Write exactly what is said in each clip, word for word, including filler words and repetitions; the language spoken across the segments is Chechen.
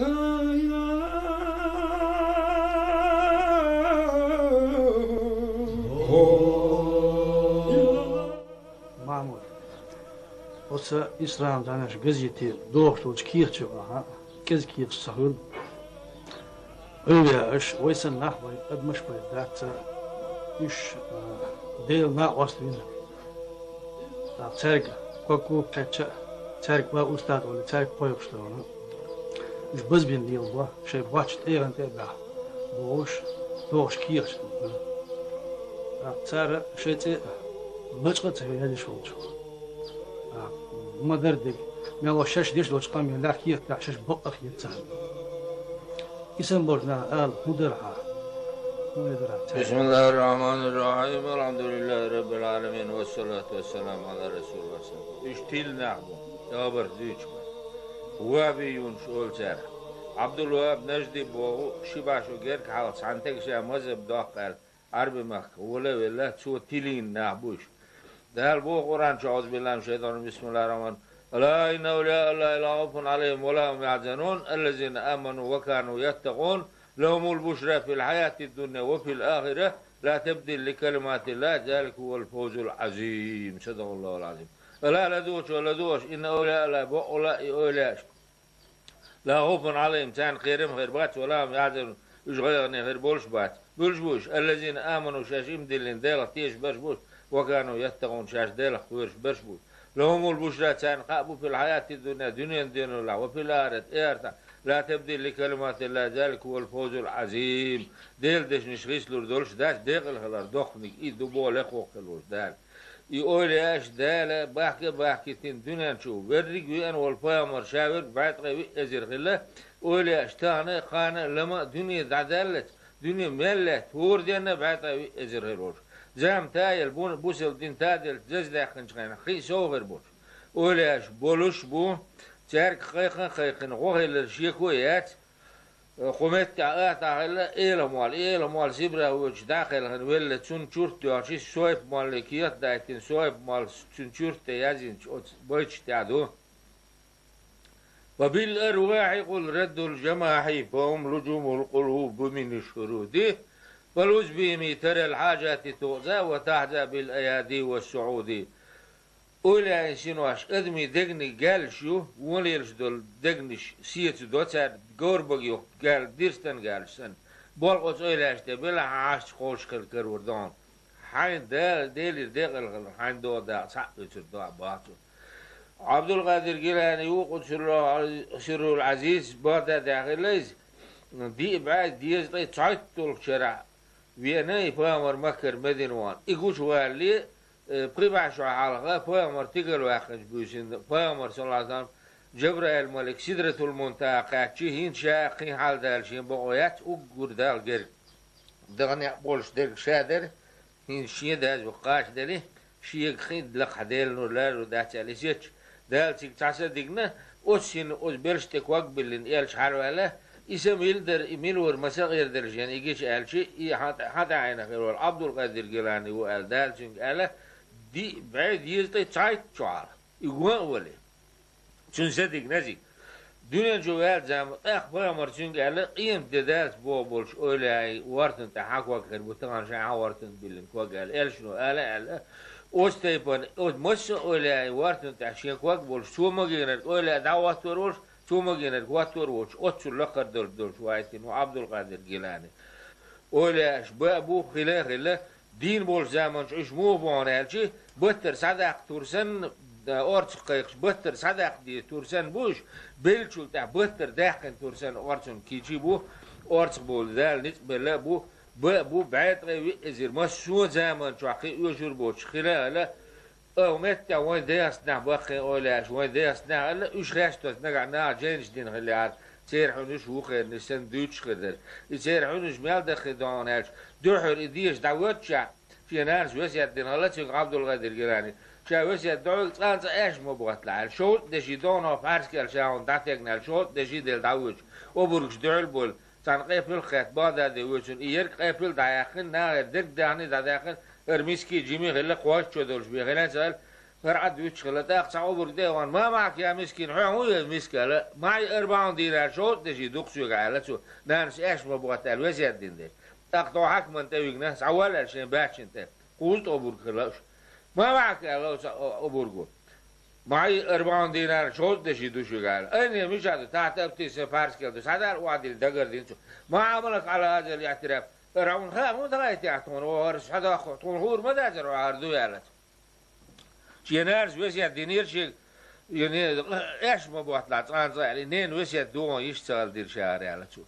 Махьмуд, оцу исламан дӀанаш газете дохуш долчу кехатех ахьа, кӀезиг кехаташ ца хуьлу. Ӏуьйре аша, вай санна нах бай, адамаш бай дац, уьш, а, Делан накъост вина. ТӀаккха цаьрга ког кхаьчча а, цаьрга ва устад олий, цаьрга кхойкхуш ду вайна. Уьш базбина лелабо, шайн боцчу тӀегӀан тӀе а баьхна, бохуш, дохуш кехаташ ду. ТӀаккха цара шайн цӀе а лачкъа а ца хилла язъеш волчу. А, ма-дарра дерг, мел шаьш деш долчу къамелехь, кехатехь шаьш бакъ а хета царна. Исам болчу наха ала, хӀун дара хьан? ХӀун дара хьан? بسم الله الرحمن الرحيم. الحمد لله رب العالمين. والصلاة والسلام على رسول الله. Уьш тилла нах бу, тӀебарх дуьйцуш бу. Вахабиюнаш олу цара. Ӏабдул-Вахаб Нажди боху, ши бӀе шо гергга хьалха цхьана стага ша мазхӀаб доккху аьлла, Ӏаьрби-махка вала а велла, цо тилийна нах бу уьш. Дала боху Къуръан чу: أعوذ بالله من الشيطان الرجيم. بسم الله الرحمن الرحيم. ألا إن أولياء الله لا خوف عليهم ولا هم يحزنون. الذين آمنوا وكانوا يتقون. لهم البشرى في الحياة الدنيا وفي الآخرة. لا تبديل لكلمات الله. ذلك هو الفوز العظيم. صدق الله العظيم. ألا, ладугӀучо, ладугӀуш, إن أولياء الله, бакъволуш и эвлаяаш. لا خوف عليهم, царна кхерам а хир бац, ولا هم يحزنون, уьш гӀайгӀане хир болуш а бац. Муьлш бу уьш? الذين آمنوا, шаьш иман диллина Делах тешаш берш бу уьш, وكانوا يتقون, шаьш Делах кхоьруш берш бу уьш. لهم البشرى, царна кхаъ бу, في الحياة الدنيا, дуьненан денолехь, وفي الآخرة, эхартахь. لا تبديل لكلمات الله. ذلك هو الفوز العظيم. Делан дешнаш гӀишлур долуш дац, декъала хилар доккханиг и ду, боху лекха воккха хила волчу Дала. И эвлаяаш Дала бахка а бахкийтина дуьнен чу, верриг а веана волу пайхамар ша верг бӀе ткъе виъ эзар хилла, эвлаяаш тахана а, кхана а, лама а, дуьне дӀадаьллалц, дуьне мел лаьтта, хӀора денна а бӀе ткъе виъ эзар хир волуш. Зама та а елла, бу-, бусалба дин та а деллачу деза даьккхинчу хенахь, кхин а сов хир болуш. Эвлаяаш болуш а бу, цаьрга кхайкхина а кхайкхина, гӀо хилар шеко а яц, кху меттехь атахь хилла Эламол. И Эламол Сибре воьдуш дӀа а кхелхина велла, цунна чурт а доьлхуш, иза Соьп-молле кехат а дайтина, Соьп-моллас цуьнан чурт тӀе яздинчу оцу байташ тӀехь ду: وبالأرواح قل رد الجماح، فهم لجوم القلوب من الشرود، فلذ بهم ترى الحاجات تقضى، وتحظى بالأيادي والسعود. Эвлаяийн синош адамийн дегнийн гаьллаш ю, вон лелаш долу дегнаш сецадо цара, говрбага йоккху гаьлла, дирстан гаьллаш санна. Болх оцу эвлаяашна тӀе белахь, хьан хьашташ кхочуш хила карор ду хьуна. Хьайн Дала, Делера декъала хилар, хьайн догӀу дакъа цхьаъ оьцур ду ахь, боху цо. Ӏабдулкъадир Гилани ву, къуддиса сиррухӀу, сиррухӀул Ӏазиз, Багъдадехь хилла иза. Диъ бӀе дезткъе цхьайтталгӀачу шарахь веана и пайхамар Маккара Медина вахана. И гучувалале, э, пхи бӀе шо хьалха пайхамар тигала ваьккхинчу буьйсанна, пайхамар, саллаллаху Ӏалайхи ва саллам, Джабраил-малик Сидратул-Мунтахьа кхаьчча, хӀинца ша кхин хьалдалийна шен бакъо яц, уггар Далла герга. Даха некъ болуш дерг ша дара, хӀинца шен даза ву кхачаделли, шега хин лакхахь Делан нур ларор дац аьлла, иза етташ, Дала цига цхьа са дигна, оцу сина оцу белшаш тӀе ког а биллина, элча хьалаваьлла, и са мила дара, и мила вара ма ца гӀердара шена и гича аьлча, и хьан тӀе, хьан тӀе Ӏайна хир волу Ӏабдулкъадир Гилани ву аьлла, Дала цуьнга аьлла, диъ бӀе дезткъе цхьайтталгӀачу хьалха. И ван а вале. Цуьнан са дигна цига. Дуьнен чу ваьлла зама, тӀаккха пайхамар цуьнга аьлла, къемат де даьллалц боху болчу эвлаяийн вортан тӀехь хьан ког хир бу, тахана шайн хьан вортан биллина ког аьлла, элчано ала а аьлла, оцу тайпана, оцу массо а эвлаяийн вортан тӀехь шен ког болуш, цо магийнарг эвлаяъ дӀахӀоттор волуш, цо магийнарг хӀоттор воцуш, оццул лакхара долуш долуш вайтина ву Ӏабдулкъадир Гилани. Эвлаяаш бан а бу, хила а хилла, дийна болчу заманчохь уьш муха бу хьуна аьлча, баттара схьадаккха тур санна, орцах кхайкхаш, баттара схьадаккха деза тур санна бу уьш, беллачул тӀаьхьа баттара даьккхина тур санна орцунна кийча а бу, орцах бовла Дала ницкъ белла а бу, бан а бу, бӀе ткъе виъ эзар массо а заманчохь кхин оьшур боцуш хила а хилла, Оха меттехь вайн дехастнехь баккхий эвлаяаш, вайн дехастнехь аьлла, уьш хестош нагахь наха жайнаш дина хиллехьара, церан хьуьнарш вукхернаш санна дуьйцуш хир дара. И церан хьуьнарш мел даккхий ду хьуна аьлча, дуьххьара и деша дӀавоьдучехь, шен нанас весет дина хилла цуьнга Ӏабдулкъадир Гилани. Ша весет дӀахьуьйту, цкъа а цкъа аьшпаш ма ботталахь аьлла, шовзткъа деши догӀанах пхьарсгал ша хьуна дӀатегна аьлла, шовзткъа деши делла дӀавоьдуш, обаргаш дуьхьал а бевлла, цхьана къепал а кхетта, Багъдаде воьдуш, и ерг къепал а дӀаяьккхина, нахера дерг а даьхна, дӀадаьккхина, хӀара миски а, жима а хилла, кхойтта шо долуш бен хилла ца аьлла, ХӀара Ӏад вуьтуш хилла, тӀаккха цхьа обург тӀе а вахана: «Ма маӀака я мискин, хьоьгахь хӀун ю, миска?» аьлла. «МаӀи арбаӀуна динар шовзткъа деши ду-кх соьга», аьлла цо. «Нанас аьшпаш ма ботта», аьлла, весет дина дерг. ТӀаккха тхо хьакимана тӀе вигна, схьавола аьлла шен баьччана тӀе. Кхузткъа обург хилла уьш. «Ма маӀака», аьлла оцу обурго. «МаӀи арбаӀуна динар шовзткъа деши ду шуьга», аьлла. «Айне, мичахь ду, тахьта аптиса пхьарскел ду, схьадала охьадилла», дагардина цо. «Ма хьамалака Ӏала хӀазал иӀтираф». «ХӀара хьуна хаа хӀунда хаийтина ахь тхуна, хӀара схьадоккху, тхуна хуур ма дацара хьо хӀара ду», аьлла цо. Шен нанас весет динера шега, и не, аьшпаш ма ботталахь цкъа а цкъа аьлла, и ненан весет догӀун йиш ца хилла дира ша хӀара, аьлла цо.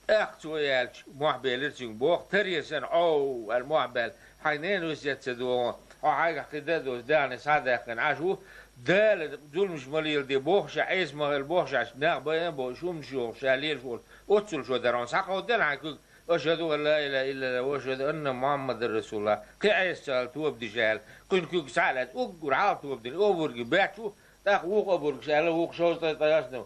ТӀаккха цо аьлча, мохь белира цуьнга, боху: «Таре санна, Ӏов», аьлла, мохь баьлла, «хьайн ненан весет ца догӀун, хьо хьайгахь кхин дан а доцуш, даьхни схьадаьккхина Ӏаш ву, Дала зуламаш ма леладе боху ша, Ӏеса ма хила боху ша, нах байъа а боху, уьш хӀуманаш йохуш ша лелаш волу, оццул шо дара хьуна, схьакховдадо хьайн куьг». «Ашхаду ан ла илаха иллаллах ва ашхаду анна Мухьаммадан расулуллах». Кхин Ӏеса ца хилла тоба деш аьлла, кхуьнан куьг схьа а лаьцна, уггар хьалха тоба дина, обург баьчча ву, тӀаккха вукху обургаш аьлла, вукху шовзткъе ткъаесна: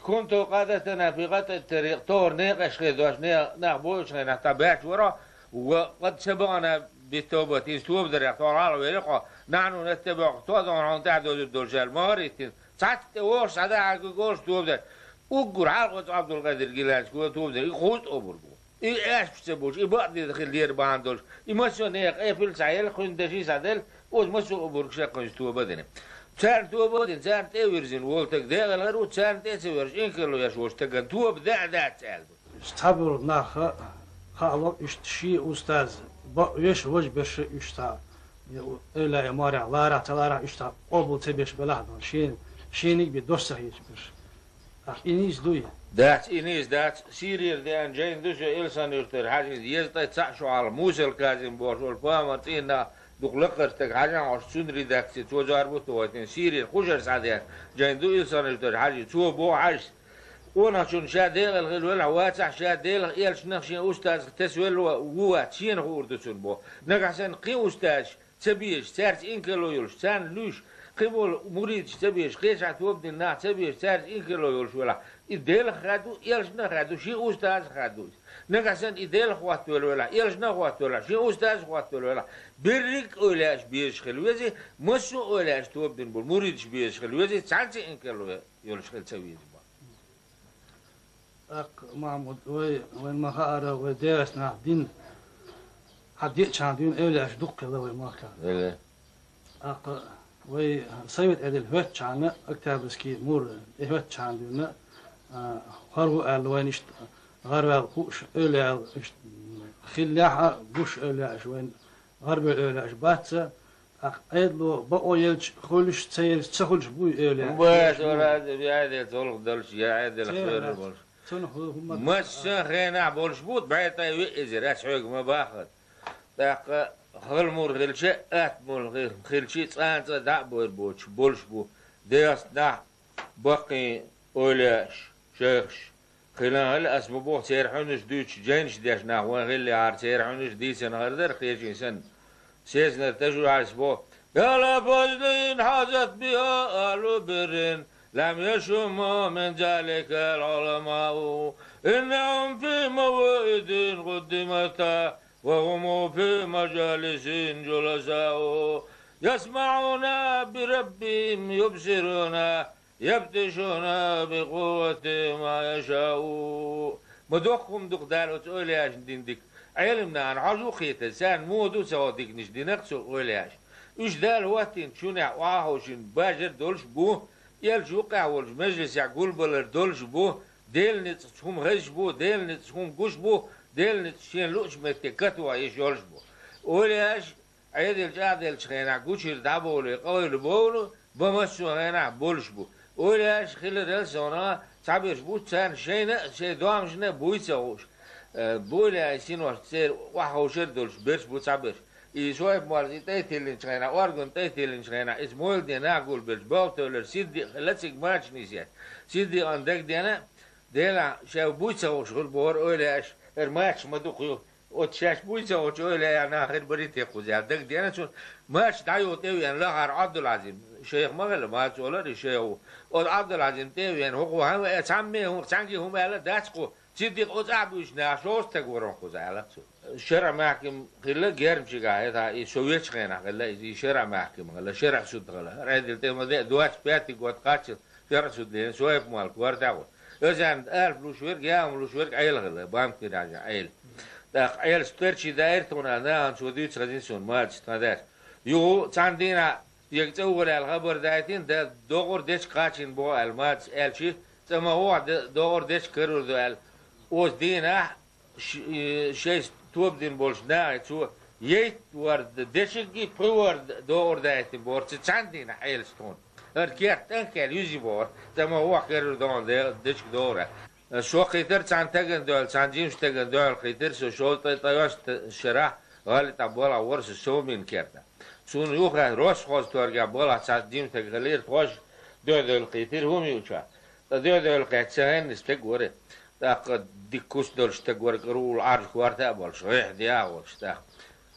«Кунту къаъидатан фи къатӀи тарикъ», товран некъаш хедош, не-, нах бойучу хенахь тхьа баьчча вара хьо, ва къад сабакъана биттобат, иза тоба дарехь тхо хьалха велира хьо, нахьну наттабиӀука, тхо а дуьйна хьуна тӀаьхьа дозур долуш аьлла, ма гӀара хӀиттина. Цхьацца тӀе вогӀуш схьадаьхьа куьг олуш тоба дара. Уггар хьалха оцу Ӏабдулкъадир Гиланис го тоба дара, и кхузткъа обург ву. И аьшпаш ца болуш, и бакъдерг хилла лера бахьана долуш, и массо а нехан къепила схьаелла, кхуьнан деши схьаделла, оцу массо а обургаш а кхуьнца тоба а дина. Царна тоба а дина, царна тӀе а вирзина волу стаг декъала хир ву, царна тӀе а ца воьрзуш, инкарло еш волчу стагана тоба даа дац аьлла ду. Цхьаболу нах хаало, иштта шен устаз бакъвеш, важа берш а иштта, я эвлаяъ марехь ларахь ца ларахь, иштта къобал ца беш белахь а долу, шен, шениг бен дош ца хеташ берш. Ахь и нийса дуй? Дац, и нийса дац. Сирера деана жайна ду со Илсан-Юьртара хьажийна, еза тӀе цхьаъ шо хьалха Мусал Казим бохуш волу памар цӀийнах дукха лакхара стаг хьажахь ош цуьнан редакци, цо зорбу тохийтина, Сирера кхушара схьадеана жайна ду Илсан-Юьртара хьажийна. Цо боху хьажас: къонахчунна ша декъала хила велахь, вацахь, ша Делах, элчанах, шен устазах тесвелла ву вац, шена хуур ду цунна боху. Нагахь санна кхин устазаш ца безаш, цаьрца инкарло йолуш, царна луьйш, кхин болу муридаш ца безаш, кхечахь тоба дина нах ца безаш, цаьрца инкарло йолуш велахь, и Делах хадду, элчанах хадду, шен устазах хадду иза. Нагахь санна и Делах хӀоттавелла велахь, элчанах хӀоттавелла велахь, шен устазах хӀоттавелла велахь, берриг а эвлаяаш безаш хила веза, массо а эвлаяаш тоба дина болу муридаш безаш хила веза, цхьаьнца а инкарло йолуш хила ца веза боху. ТӀаккха, Махьмуд, вай, вайн ма-хаара, вай дегӀаца нах дин хьан деъчхьана дуьйна эвлаяаш дуккха хилла вай махкахь. Эвлаяаш. ТӀаккха вай совет Ӏедал хӀоьттичхьана, октябрьский мур тӀе хӀоьттичхьана дуьйна, а, хӀара ву аьлла вайна иштта гӀарваьлла хууш эвлаяаш иштта хиллехь а, гуш эвлаяаш вайна гӀарбевлла эвлаяаш бац, ТӀаккха Ӏедало бакъо елча хуьлуш, ца елча ца хуьлуш буй эвлаяаш? Бац, вара, я Ӏедал цолгӀа долуш, я Ӏедал хьоьру болуш. Цунах хӀу-, хӀумма. Массо а хенахь болуш бу, бӀе тӀе виъ эзар, ас хьоьга ма баххара. ТӀаккха хала мур хилча, атта мур хил-, хилча, цкъа а цкъа дӀа а бойр боцуш, болуш бу. Делаца нах, баккхий эвлаяаш, шайхаш. Хилла хила ас ма боху, церан хьуьнарш дуьйцуш, жайнаш деш нах вайн хиллехьара, церан хьуьнарш дийцина хир дара, кхечийн санна. Сезнара Тажу Ӏайса боху: «Яла фазлин хьазат биха ахӀлу биррин, лам яшумма мин заликал Ӏуламау, иннахум фи маваидин къуддимата, ва хум фи мажалисин жуласау, ясмаӀуна би раббихим юбсируна». «Ябтишуна би къувватихим ма яшау». Ма доккха хӀума ду-кх Дала оцу эвлаяашна дина дика. Ӏелам нахана хьожа ву кхетар, царна муха ду ца гӀо диканаш динарг цо эвлаяаш. Уьш Дала хӀоттийна чунехь охьаховшийна бажар долуш бу, элча юккъехь волчу межлисехь гулбалар долуш бу, Делан ницкъ хӀума хезаш бу, Делан ницкъ хӀума гуш бу, Делан ницкъ шен луучу меттиг катоха йиш йолуш бу. Эвлаяаш Ӏедал чӀагӀделлачу хенахь гучуьра дӀабовлий, къовла бовла, бан массо а хенахь болуш бу. Эвлаяаш хиларал совнаха цхьаберш бу, царна шайна а, шайн домашна а буй ца хууш. Э, эвлаяийн синош церан охьаховшар а долуш берш бу цхьаберш. И Суьйб-молла и тӀе а тиллинчу хенахь, орган тӀе а тиллинчу хенахь, иза мовла ден нах гулбелча, боху тевлар Сиддикъ хилла цига мачаш нисъеш. Сиддикъан дагадеана, Делахь шайн буй ца хууш хуьлу бохура эвлаяаш, хӀара мачаш ма дукха ю. Оцу шаьш буй ца, оцу ойла яьхьна хир барий те кхуза аьлла, дагадеана цунна. Маьрша дӀайо тӀевеана лахара Ӏабдул-Ӏазим, шайх ма хилла, маца олар и шайх ву. Оцу Ӏабдул-Ӏазим тӀевеана, хӀокхо хьан веа, цхьамме хӀун, цхьаьнгге хӀума аьлла дац кху, ци дика оцу Ӏа буьйцу наха шовзткъа стаг вара хӀун кхуза аьлла цо. ШарӀа-махким хилла Гермчигахь, хӀета и со вечу хенахь хилла, и шарӀа-махким хилла, шарӀа суд хилла. ХӀара Ӏедал тӀе ма де, двадцать пятый год кхаччалц шарӀа суд лена, Соьп-молла коьрта а гӀо. Оьзан алф луш верг, яа хӀума луш верг Ӏела хилла, Бамт-Мираджан Ӏела. ТӀаккха Ӏела старчий даира тхуна, нахана цо дуьйцу хезна суна, маца тхан дас. Юха цхьана дийнахь, ерг цӀа ву аьлла хабар дайтина, да, догӀур дечка кхачийна боху аьлла, маца аьлчи, цӀа ма вохьа, да, догӀур дечка карур ду аьлла. Оцу дийнахь ш-, э, шайца тоба дина болчу нахе цо яйтта ворда дечиггий, пхи ворда догӀур дайтина бохура, цу цхьана дийнахь Ӏелас тхуна. ХӀара керта тӀанкхел юзи бохура, цӀа ма вохьа карур догӀун де-, дечка догӀур аьлла. Со кхийтира цхьана стагана дуьхьал, цхьана жимачу стагана дуьхьал кхийтира со, шовзткъе ткъайоьсна шарахь, гӀалин тӀехь балхахь вара со Совмин керта. Цунна юха росхоза торгехь балхахь цхьа жима стаг хилира, тхоьш дуьхьа-дуьхьал кхийтира хӀума юучохь. Ткъа дуьхьа-дуьхьал кхетта ца хенна стаг вара. ТӀаккха дика куц долуш стаг вара, кӀуруул Ӏаржа корта а болуш, гӀехь де а волуш тӀаккха.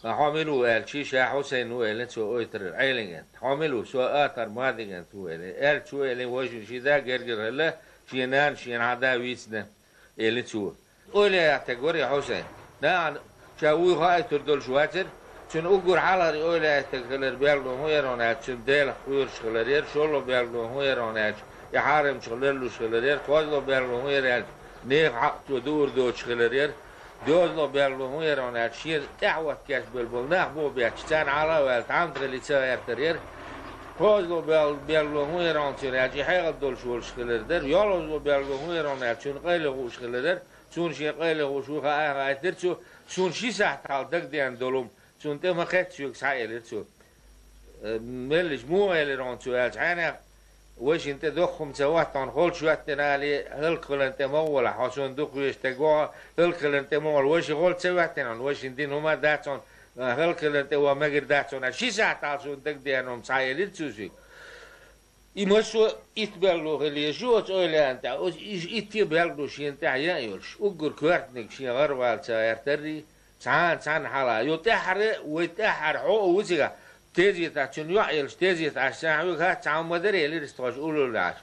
Хьо мила ву аьлчи, ша Хьусайн ву элира цо, ойтарара Ӏелин кӀант. Хьо мила ву, со Атар Мадин кӀант ву элира. Аьлла цо элира, вайшин ши да гергара хилла, шен нана шена хьан да вийцина, элира цо. Ойла яьхьна стаг вара и Хьусайн. Нахана ша вуй хаийтур долуш вацара, цуьнан уггар хьалхара ойла яьхьна стаг хилар белгало хӀун яра аьлча, цуьнан Делах кхоьруш хилар яра, шолгӀа белгало хӀун яра аьлча, и хьарамчух леллуш хилар яра, кхозлагӀа белгало хӀун яра аьлча, нехан хьакъ цо дуур доцуш хилар яра, доьазлагӀа белгало хӀун яра аьлча, шена тӀаьхьа хӀотта кечбелла болу нах боху бетташ, царна хьала а ваьлла, тхьамда хила ца гӀертар яра. КхозлагӀа бел-, белгало хӀун яра цуьнан аьлча, и хьекъал долуш волуш хилар дара, йолхазлагӀа белгало хӀун яра аьлча, цуьнан къайле хууш хилар яра, цунна шен къайле хууш ву хаьа хаийтира цо, суна ши сахьт хьалха дагадеана долу хӀума, цунна тӀе ма кхетта соьга схьа элира цо. Э, меллича муха элира хьуна цо аьлча, хьенех, вайшинна тӀе доккха хӀума ца хӀоттахьуна, холчу хӀоьттина али, хӀаллакьхиларна тӀе ма гӀолахь, хьо суна дукха везаш стаг ву хьо, хӀаллакьхиларна тӀе ма гӀола, вайшинна холчу ца хӀоьттина хьуна, вайшинна дина хӀума а дац хьуна, э, хӀаллакьхиларна тӀе ван мегар дац хьуна, ши сахьт хьалха суна дагадеана хӀума схьа элира цо соьга. И массо а итт белгало хила еза ю оцу ойла яьхьна тӀехь, оцу и итте белгало шена тӀехь ян а йолуш, уггар коьртаниг шен гӀаравала ца гӀертаррий, цхьана-цхьанна хьала. Йо, тӀаьххьара, вай тӀаьххьара хьо а ву цигахь, тезетахь цуьнан йоӀ елча, тезетахь аш сахьа вуьгу хӀац цхьа хӀума ма дара элира, тхоьш уллуьллехь.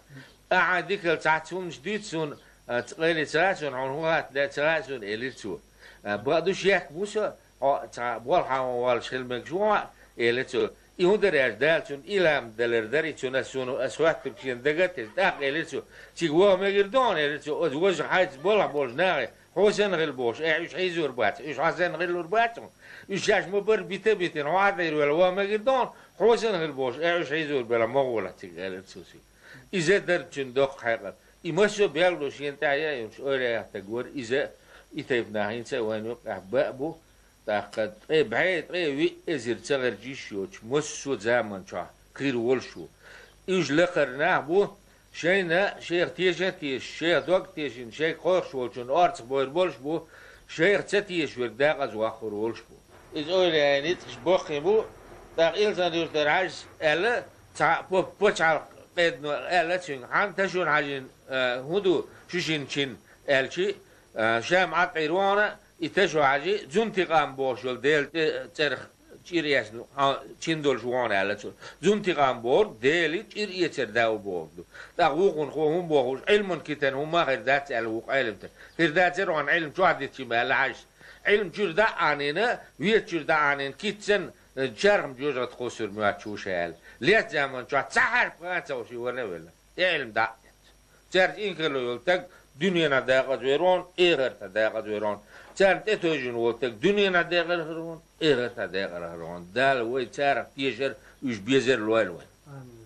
Ахьа дикал цхьацца хӀуманаш дуьйцу суна, а, ца къайле ца хаьа суна, хьуна хӀун хатта лаьа ца хаьа суна, элира цо. А, бакъ ду шек бу со, хьо цхьа болхьа волуш хила мегаш ву хьо, элира цо. И хӀун дара аьлча, Дала цунна илхӀам далар дара, и цунна ас суна, ас хӀоьттург шена дага а тесна, тӀаккха элира цо. Цига ваха мегар ду хьуна, элира цо, оцу важа хьайца балхахь болчу нахе, хьо санна хила бохуш, э, уьш хьийзор бац, уьш хьо санна хилур бац хьуна. Уьш шаьш ма-барра бита а битина, хьо Ӏадийр велла ваха мегар ду хьуна, хьо санна хила бохуш, э, уьш хьийзор бела ма гӀолахь цига, элира цо шига. Иза дара цуьнан доккха хьекъал. И массо а белгало шена тӀехь ян а йолуш ойла яьхьна стаг вара иза, и тайпа нах хӀинца а вайна юккъехь баа бу, тӀаккха ткъе бӀе, ткъе виъ эзар ца гӀерташ йиш йоцуш массо а заман чохь хир волуш ву. Уьш лакхара нах бу, шайна, шайх теша а тешаш, шайх дог а тешина, шайга кхойкхуш волчунна орцах бовр болуш бу, шайх ца тешаш верг декъаза ваккхур волуш бу. Иза ойла яьхьна ницкъаш боккхий бу, тӀаккха Илсан-Юьртара Хьаьжас аьлла, цхьа по-, пачхьалкх къедано аьлла цуьнга, хьан Ташон Хьаьжин, а, хӀун ду, шу шина чин, аьлчи, а, ша ма Ӏад Ӏийр ву хьуна, и Ташо Хьаьжи Зунтикъам бохуш йолу Делан тӀе-, цӀерах чӀир эцна, а, чин долуш ву хьуна аьлла цо. Зунтикъам бохург Делан чӀир эцар да ву бохург ду. ТӀаккха вукхунна хӀун бохуш, Ӏилман китан хӀумма а хир дац аьлла вукху Ӏеламстага. Хир дацара хьуна Ӏилма чохь дитчи ма аьлла Хьаьжас. Ӏилма чуьра дӀа а Ӏанийна, веза чуьра дӀа а Ӏанийна, китцан, э, чархам жоьжахати кхуссур моьттуш ву ша аьлла. Лаьцна заман чохь цхьа хьарп а ца хууш и вара а велла. И Ӏилма дӀа а эцна. Цаьрца инкарло йолу стаг дуьненахь декъаза вер ву хьуна, эхартахь декъаза вер ву хьуна. Царна тӀетевжина волу стаг дуьненахь декъала хир ву хьуна, эхартахь декъала хир ву хьуна. Дала вай царах тешар, уьш безар лойла вайн. Амин.